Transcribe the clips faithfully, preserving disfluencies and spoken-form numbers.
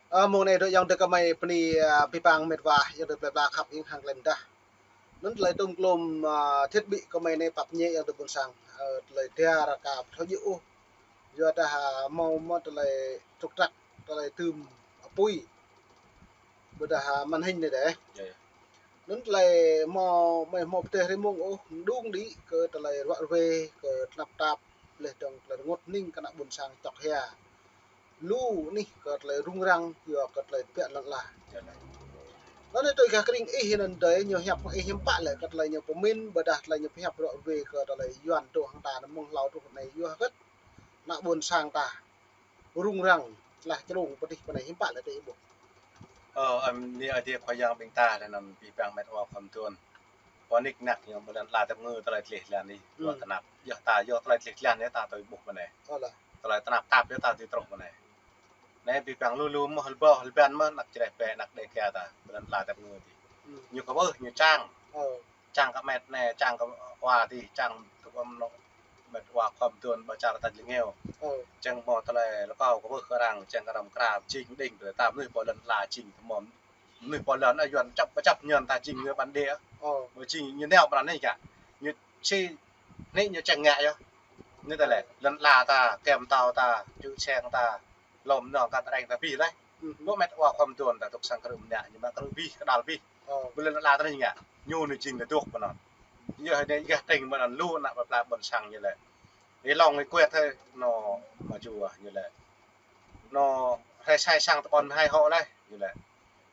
Ơ, mông anai dŏ ayŏng adơi kơmơi bơni, ơ, abih bang met wa, ayŏng adơi plơi pla khăp hing hăng tơlơi mơdah. Anŭn tơlơi tôm klôm, ơ, thiết bị kơmơi anai pap ñe ayŏng adơi ƀôn sang, ơ, tơlơi dia rơka pơthâo djơ̆ ôh. Yua dah, ơ, hmâo mơ̆ tơlơi trục trặc, tơlơi tơm apui. Ƀôdah, ơ, màn hình anai dêh. Anŭn tơlơi hmâo, mơi hmâo pơteh rơmông ôh, mơđung đĭ kơ tơlơi ruă rơwe, kơ tơnap tap, laih dơ̆ng tơlơi rơngot hning kơ ană ƀôn sang čŏk hia. Lu anih kơ tơlơi rŭng răng, yua kơ tơlơi tơbiă lŏn ala. Anŭn tui gah kơring ih anŭn dơi, ñu hiăp ih hiư̆m pă lĕ kơ tơlơi ñu pơmĭn, ƀôdah tơlơi ñu pơhiăp ruă rơwe kơ tơlơi Yuan dŏ hăng ta anŭn mơ̆ng hlâo truh anai yua hơget ană ƀôn sang ta rŭng răng, tơlah črông pơdih pơ anai hiư̆m pă lĕ tơ ih ƀuh. Ơ, ăm, ni ai tiê Khua Yang ƀing ta lĕ anŭn abih bang met wa khŏm tuan. Pơ nik nak ñu ƀơi lŏn ala tơpơngư tơlơi tlih lan ih, yua tơnap. Yua ta, yua tơlơi tlih lan yua ta tui ƀuh pơ anai. Tơlơi tơnap tap yua ta tui truh pơ anai. Anai abih bang lu lu mơ̆ hơbâo hơbăn mơ̆ anăk čơreh bĕ anăk Dêga ta, ƀơi lŏn ala tơpơngư tih. Ñu kơ ƀuh, ñu čang. Čang kơ met anai, čang kơ wa tih, čang tơpơm nŏ met wa khŏm tuan ƀơi čar ta jlĕ ngeo. Čang hmâo tơlơi rơkâo kơ ƀuh kơ arăng, čang kơ arăng kra jing đing, tơlơi ta mơnuih ƀơi lŏn ala jing tơmơm. Mơnuih ƀơi lŏn, ơ, Yuan čăp, čăp ñăn ta jing người bản địa. Ƀơi jing ñu neo pran anai kơ. Ñu či, anai ñu čang ngă yơh. Anai tơlơi, lŏn ala ta, kem tao ta, čư̆ čeng ta, lŏm nong kăt reng ta bih laih. Ƀu met wa khŏm tuan ta tŭk sang krư̆ mơnă, ñu mă krư̆ bih, kơđal bih. Ƀơi lŏn ala ta anai ngă, ñu anai jing ta dŏ pơ anŭn. Yua anai gah tring pơ anŭn lu ană plơi pla ƀôn sang ñu lĕ. Ih lŏng ih kuet hơi, nô, mă jua ñu lĕ. Nô, hrơi sai sang ta ƀôn hai hộ laih, ñu lĕ.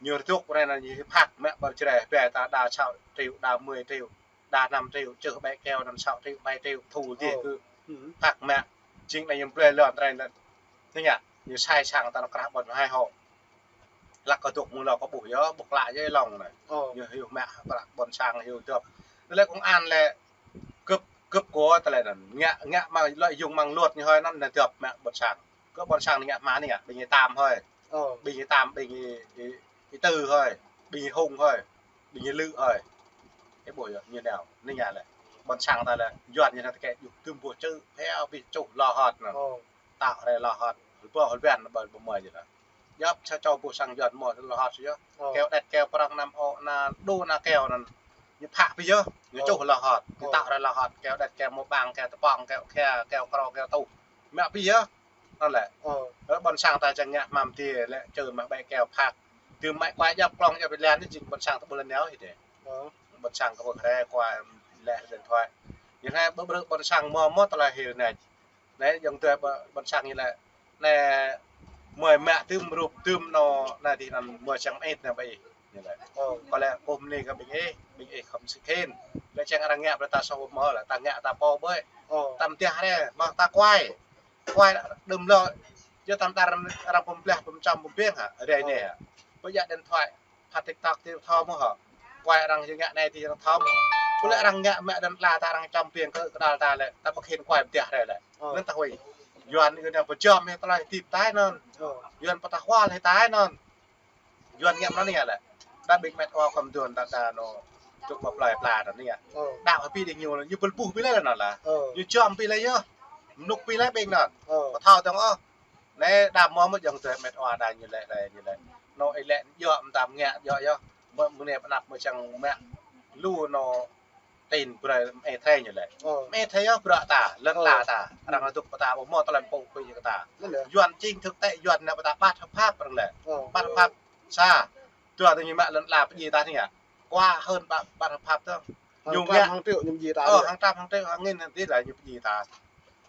Ñu rơdŭk pơ anai anŭn ñu phak mă ƀơi čơreh bĕ ta đa sáu triệu, đa mười triệu, đa năm triệu, čư̆ ƀĕ keo anŭn sáu triệu, bảy triệu, thu dih kơ phak mă. Jing anai ñu plơi lŏn tren lĕ. Tơña, ñu sai sang ta nô krah ƀôn hai hộ. Hlăk kơ dŏ mơ̆ng hlâo kơ ƀuh yơh, ƀuh klă yơh ih lŏng anai. Ñu hyu mă, ƀôn sang hyu dŏp. Tơlơi công an lĕ gơ̆p, gơ̆p kơ tơlơi anŭn. Ngă, ngă mă lợi dụng mơ̆ng luật ñu hơi anŭn, anŭn dŏp mă ƀôn sang. Kơ ƀôn sang anai ngă hmua anai ngă, ƀing ih tam hơi. Ƀing ih tam, ƀing ih, ih, ih tư hơi, ƀing ih hung hơi, ƀing ih lư̆ hơi. Ih ƀuh yơh, ñu neo, anai ngă lĕ. Ƀôn sang ta lĕ, Yuan ñu anai tơkĕ djŭp tơm ƀuh čư̆, phe abih čuh lŏ hơt anŭn. Tao rai lŏ hơt, hơbâo hơbăn ƀơi ƀơi mơi jơ̆ anŭn. Djŏp sa čô ƀuh sang Yuan mơ̆ lŏ hơt yơh. Keo đĕt keo prăng năm ôk anŭn, đu anŭn keo anŭn. Ñu phak pih yơh, ñu čuh lŏ hơt. Ñu tao rai lŏ hơt, keo đĕt keo mơ̆ ƀăng, keo tơpŏng, keo khia, keo krô, keo tuh. Mă pih yơh. Anŭn lĕ. Ơ, ƀôn sang ta čang ngă hmua tih lĕ čơ mă ƀĕ keo phak. Tơm mă kuai djŏp klŏng djŏp lan anai jing ƀôn sang ta ƀu lŏn neo hĭ dêh. Ƀôn sang kơ ƀu hrĕ kuai lĕ điện thoại. Ñu anai ƀơ ƀrư̆ ƀôn sang mơ̆ mơ̆ tơlơi hil anai. Anai ayŏng adơi ƀơ-, ƀôn sang ñu lĕ. Anai mơi mă tơm rup tơm nô anai tih anŭn mơi čang mơit anai ƀơi ih. Ñu lĕ. Kơ lĕ kơkuh mơni kơ ƀing ih, ƀing ih khŏm sĭ khin. Lĕ čang arăng ngă brơi ta soh mơ̆ lĕ, ta ngă ta pô ƀơi. Ta mơtiah rai, mă ta kuai. Kuai đưm lŏ, yua tam dar arăng pơm blah, pơm čăm, pơm biêng hă, rai anai hă. Ƀơi yă điện thoại, phat TikTok tih thâo mơ̆ hă. Kuai arăng yua ngă anai tih arăng thâo mơ̆ hă. Ƀu lĕ arăng ngă mă lŏn ala ta arăng čăm biêng kơ kơđal ta lĕ, ta ƀu khin kuai mơtiah rai lĕ. Anŭn ta huĭ. Yuan ñu anai pơjăm hĭ tơlơi hơdip ta anŭn. Yuan pơtah hual hĭ ta anŭn. Yuan ngă mơ̆n anai ngă lĕ. Đa ƀing met wa khŏm tuan ta ta nô čŭk ƀơi plơi pla anŭn anai ngă. Đa hơbĭ đing ñu, ñu bơl buh pih lĕ anŭn lah. Ñu čăm pih lĕ yơh. Mơnŭk pih lĕ ƀing anŭn. Pơthâo tơ̆ng ôh. Anai đa mơ̆ mơ̆ ayŏng adơi met wa đa ñu lĕ, đa ñu lĕ. Nô ih lĕ djŏ mơtam ngă djŏ yơh. Mơ̆ mơnê pơnăp mơ̆ čang mă. Lu nô tin brơi mơ̆ ih thâo ñu lĕ. Mơ̆ ih thâo yơh bruă ta, lŏn ala ta. Arăng dŏ pơ ta, ƀu mơ̆ tơlơi pơpŭ pơpŭ kơ ta. Yuan chính thực tế Yuan anai pơ ta bất hợp pháp arăng lĕ. Bất hợp pháp. Sa, dua tơ ñu mă lŏn ala pơdjai ta anai ngă. Kua hơn ba-, bất hợp pháp tơ. Ñu ngă hàng trăm, hàng trăm, hàng nghìn, hàng tỷ lĕ ñu pơdjai ta.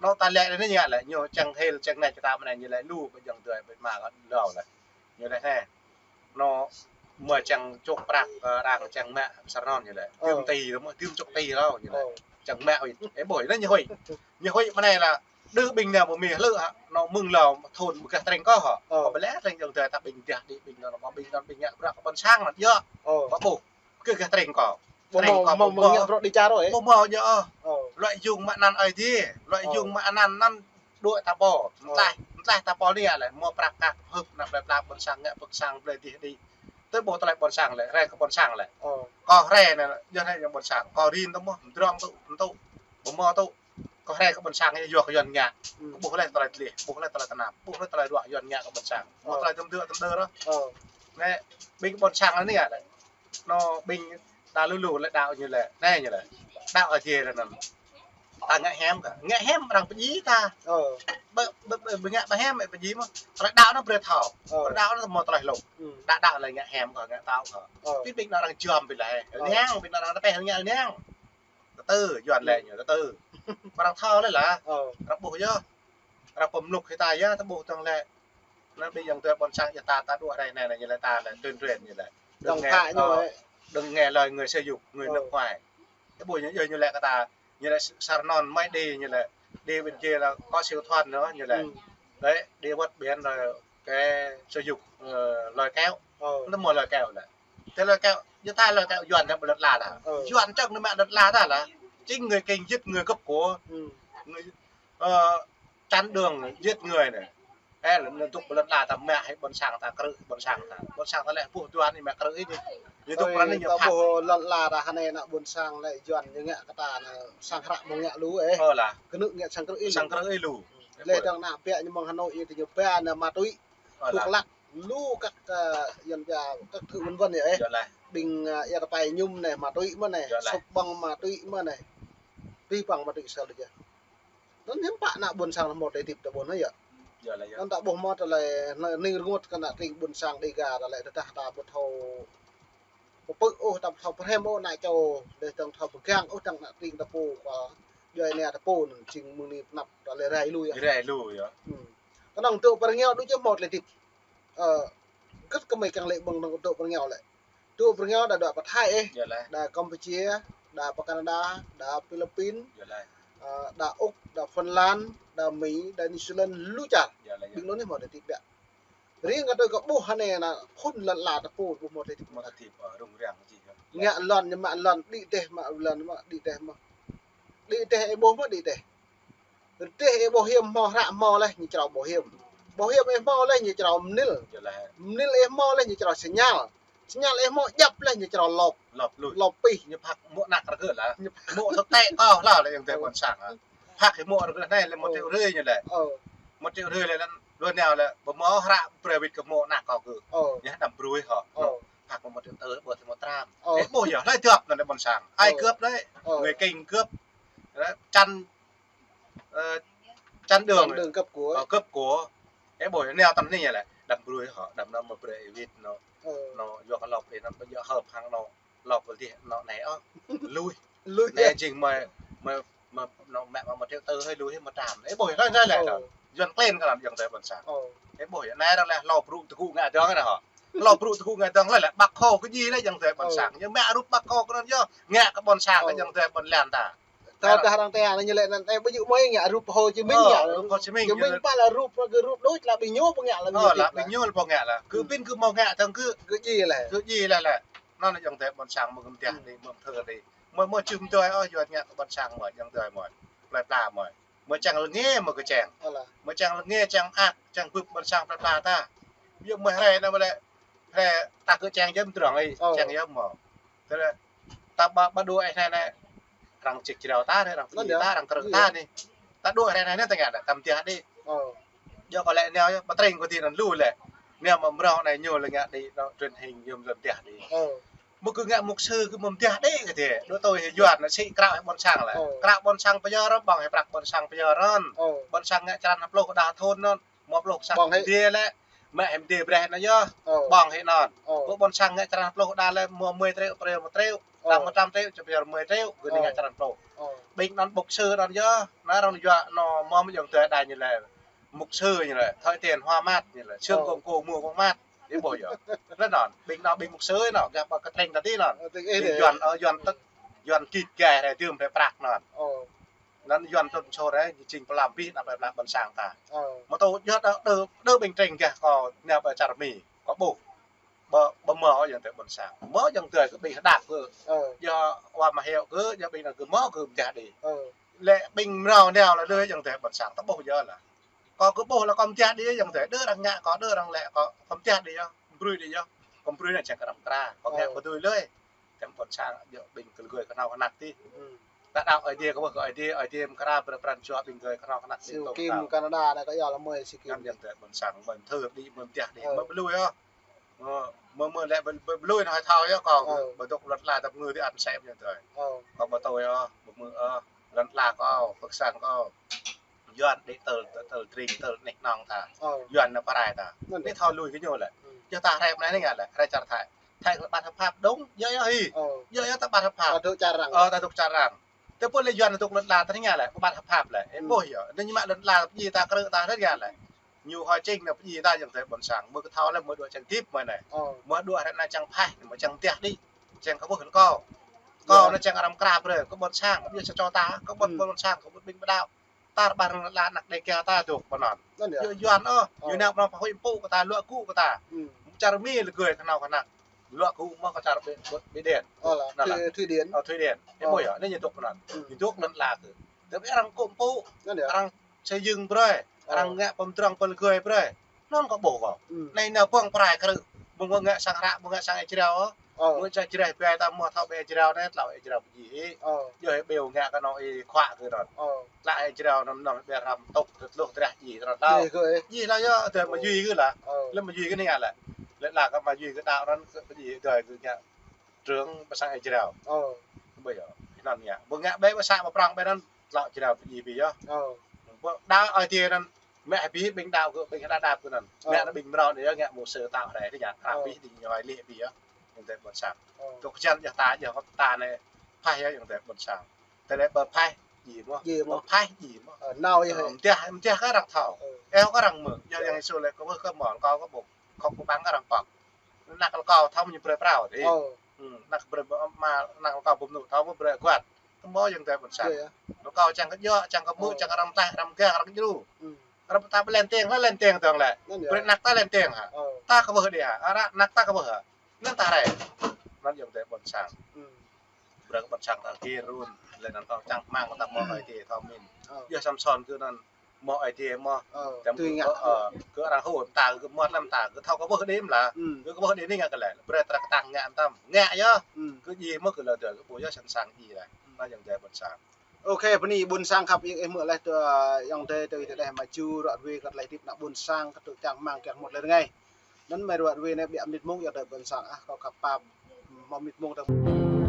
Nô ta lĕ anai ngă lĕ, ñu čang hil, čang nai kơ ta mơ̆ anai ñu lĕ lu, ƀơi ayŏng adơi, ƀơi ama kơ lŏ lĕ. Ñu lĕ anai. Nô mơi čang čŭk prăk, ơ, arăng čang mă, sar non ñu lĕ. Tơm ti, mơ̆ tơm čŭk ti lŏ ñu lĕ. Čang mă huĭ. Ê ƀuh, anai ñu huĭ. Ñu huĭ mơ̆ anai lĕ, đơ ƀing nao ƀu mĭ hlơ̆ hă, nô mơ̆ng lŏ thun ƀu gah tring kơ hă. Kơ ƀu lĕ tring ayŏng adơi ta ƀing dah đĭ ƀing nô, ƀing nô ƀing ngă bruă kơ ƀôn sang anŭn yơh. Ƀu ƀuh, ƀu gah tring kơ. Tring kơ ƀu ƀuh. Ƀu mơ̆ ngă bruă đĭ čar ôh. Ƀu mơ̆ yơh. Lợi dụng mă anăn Ơi Adai, lợi dụng mă anăn anăn đuaĭ ta pô. Mơtlaih, mơtlaih ta pô anai lĕ, mơ̆ prăk kăk hơ̆k ană plơi pla ƀôn sang ngă pơ̆k sang plơi dih đĭ. Tơ ƀuh tơlơi ƀôn sang lĕ, rai kơ ƀôn sang lĕ. Kơ rai anai, yơh anai yơh ƀôn sang. Kơ rin tơ mơ̆, mdrŏng tŭ, tŭ. Ƀu mơ̆ tŭ. Kơ hrơi kơ ƀôn sang yua kơ Yuan ngă. Ƀuh lĕ tơlơi tlih, ƀuh lĕ tơlơi tơnap, ƀuh lĕ tơlơi ruă Yuan ngă kơ ƀôn sang. Mơ̆ tơlơi tơm tơm tơm đơ. Nĕ, ƀing ƀôn sang anai ngă lĕ. Nô ƀing đa lu lu lĕ đaŏ ñu lĕ. Nĕ ñu lĕ. Đaŏ Adai lĕ anŭn. Ta ngă hiam kơ. Ngă hiam arăng pơdjai ta. Ƀu, ƀu, ƀu ngă ƀu hiam mĕ pơdjai mơ̆. Tơlơi đaŏ anŭn brơi thâo. Tơlơi đaŏ anŭn mơ̆ tơlơi hlŭk. Đaŏ đaŏ lĕ ngă hiam kơ, ngă tao kơ. Ƀing ƀing arăng jom ƀing lĕ. Lĕ hiam, ƀing arăng tơpĕh ngă lĕ hiam. Tơtơ, Yuan lĕ ñu, tơtơ. Arăng thâo lĕ lah. Arăng ƀuh yơh. Arăng pơmluk hĭ ta yơh, ta ƀuh tơ̆ng lĕ. Anŭn ƀing ayŏng adơi ƀôn sang yơh ta, ta đuaĭ rai anai, anai ñu lĕ ta lĕ tuyên truyền ñu lĕ. Đừng nghe, đừng nghe lời người xấu, người nước ngoài. Ƀuh ñu, ñu lĕ kơ ta, ñu lĕ sa rơnŭn mơ̆ đi, ñu lĕ đi bên kia là có siêu thoát nữa, ñu lĕ. Đấy, đi vượt biển rồi cái sử dụng, ờ, lôi kéo. Nó mua lôi kéo lĕ. Thế lôi kéo, yơh ta lôi kéo Yuan ta ƀu lăt la ta. Yuan čŏng anŭn mă lăt la ta lah. Chính người Kinh giết người cướp của. Người, ờ, chắn đường giết người này. Ê, lĕ anŭn dŏ ƀu lăt la ta mă hĭ ƀôn sang ta krư̆, ƀôn sang ta. Ƀôn sang ta lĕ ƀuh Yuan anai mă krư̆ hĭ. Ñu dŏ ƀu lăt anai ñu phạt. Ƀuh lăt la ta hơnai ană ƀôn sang lĕ Yuan ñu ngă kơ ta anai sang hră mơ̆ng ngă lu ê. Ơ lah. Kơnuk ngă sang krư̆ hĭ lu. Sang krư̆ hĭ lu. Lĕ dơ̆ng ană ƀiă ñu mơ̆ng Hà Nội ñu tơña ba anai ma túy. Thuốc lắc. Lu các, ơ, Yuan ba, các thứ vân vân yơh ê. Ƀing, ơ, ia tơpai ñum anai, ma túy mơ̆n anai, sop ƀơ̆ng ma túy mơ̆n anai. Pi ƀơ̆ng ma túy sel djơ̆. Anŭn hiư̆m pă ană ƀôn sang mơ̆ tơlơi hơdip ta ƀôn hơi yơh. Anŭn ta ƀuh mơ̆ tơlơi ning rơngot kơ ană tring ƀôn sang Dega ta lĕ tơdah ta ƀu thâo pơpư̆ ôh, ta ƀu thâo pơhrăm ôh ană čô, lĕ dơ̆ng thâo pơgang ôh dơ̆ng ană tring ta pô kơ djuai ania ta pô anŭn jing mơ̆ng anai pơnăp ta lĕ rai lui yơh. Rai lui yơh. Kơnơ̆ng dŏ pơ rơngiao đôč yơh mơ̆ tơlơi hơdip. Ơ, kơ̆t kơ mơi kiăng lĕ ƀơ̆ng dŏ pơ rơngiao lĕ. Dŏ pơ rơngiao đa dŏ pơ Thái ê, đa Campuchia, đa pơ Canada, đa Philippines, ơ, đa Úc, đa Phần Lan, đa Mỹ, đa New Zealand, lu čar. Ƀing anŭn yơh mơ̆ tơlơi hơdip biă. Riêng kơ tui kơ ƀuh hơnai ană phŭn lăt la ta pô ƀuh mơ̆ tơlơi hơdip. Mơ̆ tơlơi hơdip, ơ, rŭng răng či yơh. Ngă lŏn, ñu mă lŏn, đĭ teh mă lŏn, mă đĭ teh mơ̆. Đĭ teh ê ƀuh mơ̆ đĭ teh. Rơdêh ê ƀuh hiam hmâo hră hmâo leh ñu črâo ƀuh hiam. Ƀuh hiam ê hmâo leh ñu črâo mnil. Mnil ê hmâo leh ñu črâo signal. Signal ê hmâo djăp leh ñu črâo lop. Lop lui. Lop pih. Ñu phak mŏ anak rơgơi lah. Mŏ thực tế kơ lah lĕ ayŏng adơi ƀôn sang ah. Phak ê mŏ rơgơi anai lĕ một triệu rưỡi ñu lĕ. Một triệu rưỡi lĕ anŭn đua nao lĕ ƀu hmâo hră brơi wĭt kơ mŏ anak kơ gơ̆. Ñu đăm brơi hŏ. Phak một triệu tư ƀu thâo mŏ tram. Ê ƀuh yơh, hlơi cướp anŭn lĕ ƀôn sang. Ai cướp đấy. Người Kinh cướp. Đấy, chặn, ờ, chặn đường. Chặn đường cướp của. Ờ, cướp của. Ê ƀuh yơh, nao tăm anai lĕ, đăm brơi hŏ, đăm anŭn mơ̆ brơi wĭt anŭn. Anŭn yua kơ lop ê anŭn ƀu djơ̆ hơp hăng anŭn lop ƀu dih anŭn anai ôh. Lui. Lui. Anai jing mơi, mơi, mơi anŭn mă mă một triệu tư hơi lui hơi một trăm. Ê ƀuh yơh, anai lĕ anŭn. Yuan klin kơ lăm ayŏng adơi ƀôn sang. Ê ƀuh yơh, anai arăng lĕ hlâo brŭ tơgŭ ngă dơ̆ng anai hŏ. Hlâo brŭ tơgŭ ngă dơ̆ng lĕ lĕ ƀă khô kơ djai lĕ ayŏng adơi ƀôn sang. Ñu mă rup ƀă khô kơ anŭn yơh, ngă kơ ƀôn sang kơ ayŏng adơi ƀôn lan ta. Tơdah arăng tơña ñu lĕ anŭn, ê, ƀu djơ̆ mơi ngă rup Hồ Chí Minh ngă. Rup Hồ Chí Minh. Hồ Chí Minh pă lă rup, kơ rup đôč lah ƀing ñu pơngă lă. Ơ, lah ƀing ñu pơngă lă. Kơ ƀing kơ hmâo ngă dơ̆ng kơ. Kơ djai lĕ. Kơ djai lĕ lĕ. Anŭn ayŏng adơi ƀôn sang mơ̆ kơ mơtiah anai mơ̆ thơ anai. Mơ̆, mơ̆ čih mơ̆ tui ôh, Yuan ngă kơ ƀôn sang mơ̆, ayŏng adơi mơ̆. Plơi pla mơ̆. Mơ̆ čang lơnge mơ̆ kơ čang. Mơ̆ čang lơnge, čang ak, čang bưp ƀôn sang plơi pla ta. Yua mơ̆ hrơi anai mơ̆ lĕ. Hrơi ta kơ čang yơh mơ̆ drong ih, čang yơh mơ̆. Tơdah ta ƀă, ƀă đuaĭ ih anai anai. Arăng čih črâo ta anai, arăng pơdjai ta, arăng krư̆ ta anai. Ta đuaĭ ih anai anai ta ngă đa, ta mơtiah đĭ. Yua kơ lĕ nao yơh, pơtring kơ ti anŭn lu lĕ. Nao mơ̆ mrâo anai ñu lĕ ngă đĭ, anŭn truyền hình ñu lĕ mơtiah đĭ. Mơ̆ kơ ngă mục sư kơ mơ̆ mơtiah đĭ kơ ti. Đuaĭ tui ih Yuan anŭn sĭ krao ih ƀôn sang lĕ. Krao ƀôn sang pơyơr, ƀơ̆ng hĭ prăk ƀôn sang pơyơr anŭn. Ƀôn sang ngă črăn pluh đa thun anŭn. Mơ̆ pluh sa ƀơ̆ng hĭ. Mơ̆ hĭ mơ̆ brơi anŭn yơh. Ƀơ̆ng hĭ anŭn. Kơ ƀôn sang ngă črăn pluh đa lĕ mơ̆ mười triệu, pơyơr một triệu. Đa một trăm triệu, či pơyơr mười triệu, kơ anai ngă črăn pluh. Ƀing anŭn mục sư anŭn yơh. Anai arăng yua anŭn mơ̆ ayŏng adơi đa ñu lĕ. Mục sư ñu lĕ, thợ rèn họa mát ñu lĕ, sương công cô mua công mát. Ê ƀuh yơh. Lĕ anŭn, ƀing anŭn, ƀing mục sư anŭn, gah ƀă kơ tring ta ti anŭn. Ƀing Yuan, ơ, Yuan tơ̆k, Yuan kit gai rai dơ̆m rai prăk anŭn. Anŭn Yuan tŭn sô rai, ñu jing pơlam bih anăp plơi pla ƀôn sang ta. Mơ̆ tơl yơh đơ, đơ, đơ ƀing tring gah kơ nao pơ čar Mi, kơ ƀuh. Ƀu, ƀu mơ̆ ayŏng adơi ƀôn sang. Mơ̆ ayŏng adơi kơ ƀing hơđăp kơ. Yua wa mă heo kơ, yua ƀing anŭn kơ mơ̆ kơ mơtiah đĭ. Lĕ ƀing mrâo nao lĕ đơ ayŏng adơi ƀôn sang, ta ƀuh yơh lah. Kơ kơ ƀuh lah kơ mơtiah đĭ ayŏng adơi, đơ arăng ngă kơ, đơ arăng lĕ kơ, kơ mơtiah đĭ yơh, brơi đĭ yơh. Kơ brơi anŭn čang kơ răm kra, kơ ngă kơ tui lơi. Tơm ƀôn sang, yua ƀing kơ lơgơi kơ nao kơ anak ti. Ta đaŏ Ơi Adai kơ wơh kơ Ơi Adai, Ơi Adai mơ̆ kra brơi pran jua ƀing gơ̆ kơnong kơnăk ƀing Siu tŏk Kim tao. Canada anai kơ yua lơ mơi Siu Kim. Ngăn yang tơ ƀôn sang, mơi thơ đi, mơi mơtiah đi, Ơ. mơi ƀlui ôh. Mơi, mơi, mơi lĕ ƀlui, ƀlui anai hơi thâo yơh kâo, Ơ. ƀu dŏ lŏn ala tơpơngư đi ăn sĕp yang tơ. Ơ. Kâo ƀu tui ôh, ƀu mơ̆ ôh, lŏn ala kâo, pơk sang kâo. Yuan đĭ tơl, tơl tring, tơl nik nong ta. Ơ. Yuan anai pơrai ta. Ngăn Anai yơh. thâo lui kơ ñu lĕ. Ừ. Yơh ta hrĕp anai ngă lĕ, hrĕp čar Thái. Thái kơ ƀăt hợp pháp đúng, yơh yơh hĭ. Ơ. Yơh yơh ta ƀăt hợp pháp. Ta dŏ čar arăng. Ơ, ta dŏ čar arăng. Tơpul lĕ Yuan dŏ lŏn ala ta ngă lĕ, ƀu ƀăt hợp pháp lĕ. Ơ, ƀuh yơh. Anai ñu mă lŏn ala pơdjai ta krư̆ ta hrĕp ngă lĕ. Ñu hơi čing anai pơdjai ta yang tơ ƀôn sang. Mơi kơ thâo lĕ mơi dŏ čang tip mơi anai. Ơ. Mơi dŏ hrĕp anai čang phaih, mơi čang mơtiah đĭ. Čang kơ wơh kơ kâo. Kâo Ơ. anai čang arăng mơkra brơi, kơ ƀôn sang, kơ ƀing sa čô ta, kơ ƀôn, Ừ. ƀôn sang, kơ ƀing ƀing đaŏ. Tar ƀar lŏn ala anăk Đêga ta dŏ pơnăn. Ngăn yơh. Yua Yuan ôh, Ơ. ñu nao pơnăn pơhui pŭ kơ ta, luă gŭ kơ ta. Ừ. Čar Mi lĕ gơ̆ kơnong kơnăk. Luă gŭ mơ̆ kơ čar Bi-, Bi-, Bi Điên. Ơ lah, Năn lah. Thụy, Thụy Điển. Ơ, Thụy Điển. Ơ. Ơ, ƀuh yơh, anai ñu dŏ pơnăn. Ừ. Ñu dŏ lŏn ala kơ. Tơpul arăng kơkuh pŭ, Ngăn yơh. arăng xây dựng brơi, Ơ. arăng ngă pơmdrŏng pơlơgơi brơi. Năn kơ ƀuh kâo. Ừ. Anai nao ƀơ̆ng pơrai krư̆. Ƀơ̆ng ngă sang hră, ƀơ̆ng ngă sang Israel ôh. Ơ. Mơi čar Jrai ƀai ta mơ̆ thâo ƀai Jrai anai, tlao Jrai pơdjai hĭ. Ơ. Yơh ƀiă ngă kơ nong ih khua kơ năn. Ơ. Tlao Jrai năn nong ƀiă hrăm tŭk tơtluh drah ih năn tlao. Ih kơ ih. Ih lah yơh, tơ Ơ. mă yui kơ lah. Ơ. Lĕ mă yui kơ anai ngă lĕ. Lĕ lah kơ mă yui kơ đaŏ năn kơ pơdjai dơi kơ ngă trưởng ƀơi sang Israel. Ơ. Ƀuh yơh, năn ngă. Ƀơ̆ng ngă ƀai ƀơi sang ƀơi prong ƀai năn, tlao Jrai pơdjai ƀiă yơh. Ơ. Ƀuh đaŏ Ơi Adai năn, mă ƀiă ƀing đaŏ kơ ƀing hơđăp đaŏ kơ năn. Ơ. Mă anai ƀing mrâo anai yơh ngă mơ̆ sư đaŏ hrĕ anai ngă, arăng Ơ. ƀiă đing ñu hơi lĕ ƀiă yơh. Yang tơ ƀôn sang. Ơ. Tŏk jan yơh ta, yơh ta anai phaih yơh yang tơ ƀôn sang. Tơlơi ƀu phaih djai mơ̆. Djai mơ̆. Ƀu phaih djai mơ̆. Ơ, nao yơh. Ơ, mơtiah, mơtiah kơ arăng thâo. Ơ. Eo kơ arăng mơ̆. Yơh Ơ. Yang Yêsu lĕ kơ wơh kơ mơ̆n kâo kơ ƀuh. Khŏk kơ ƀăng kơ arăng pŏk. Anăk kâo thâo mơ̆ ñu brơi prao dih. Ơ. Hmm, anăk brơi mă, anăk kâo ƀu mơnŭ thâo mơ̆ brơi guăt. Tơmơ̆ yang tơ ƀôn sang. Yơh, yơh. Anăk kâo čang kơ djơ̆, čang kơ mư̆, Ơ. čang kơ arăng tlaih, arăng gah, arăng djru. Hmm. Arăng ta ƀu lên tiếng, lah lên tiếng dơ̆ng lĕ. Ngăn yơh. Brơi anăk ta lên tiếng hă. Ơ. Ta kơ wơh đĭ hă. Arăng anăk ta kơ wơh hă. Năn ta rai. Năn yang tơ ƀôn sang. Hmm. Brơi kơ ƀôn sang ta gir run. Lĕ năn kâo čang rơmang kơ ta mơ̆ Ơi Adai thâo mĭn. Ơ. Yơh Samson kơ năn mơ̆ Ơi Adai mơ̆. Ơ, tăm tui kơ, ngă. Ơ, ơ, kơ arăng hôn ta, kơ mơ̆t lăm ta, kơ thâo kơ wơh đĭ mơ̆ lah. Hmm. Kơ, kơ wơh đĭ anai ngă kơ lĕ. Brơi ta kơtang ngă tăm. Ngă yơh. Hmm. Kơ djai mơ̆ kơ lơ dơ, kơ ƀuh yơh sẵn sàng djai lĕ. Hmm. Năn yang tơ ƀôn sang. Ôkê, bơni ƀôn sang khăp, ih, ih hmư̆ laih tơ, yang tơ, tơ, tơ, tơ, mă ču, ruă ruai, kơ tơlơi hơdip ană ƀôn sang, kơ tơ̆ čang rơmang, kiăng hmư̆ laih rơngai. Năn mơi ruă ruai anai ƀiă mơnit mông, yang tơ ƀôn sang, ah, kâo khăp pap, mă mơnit mông tơ.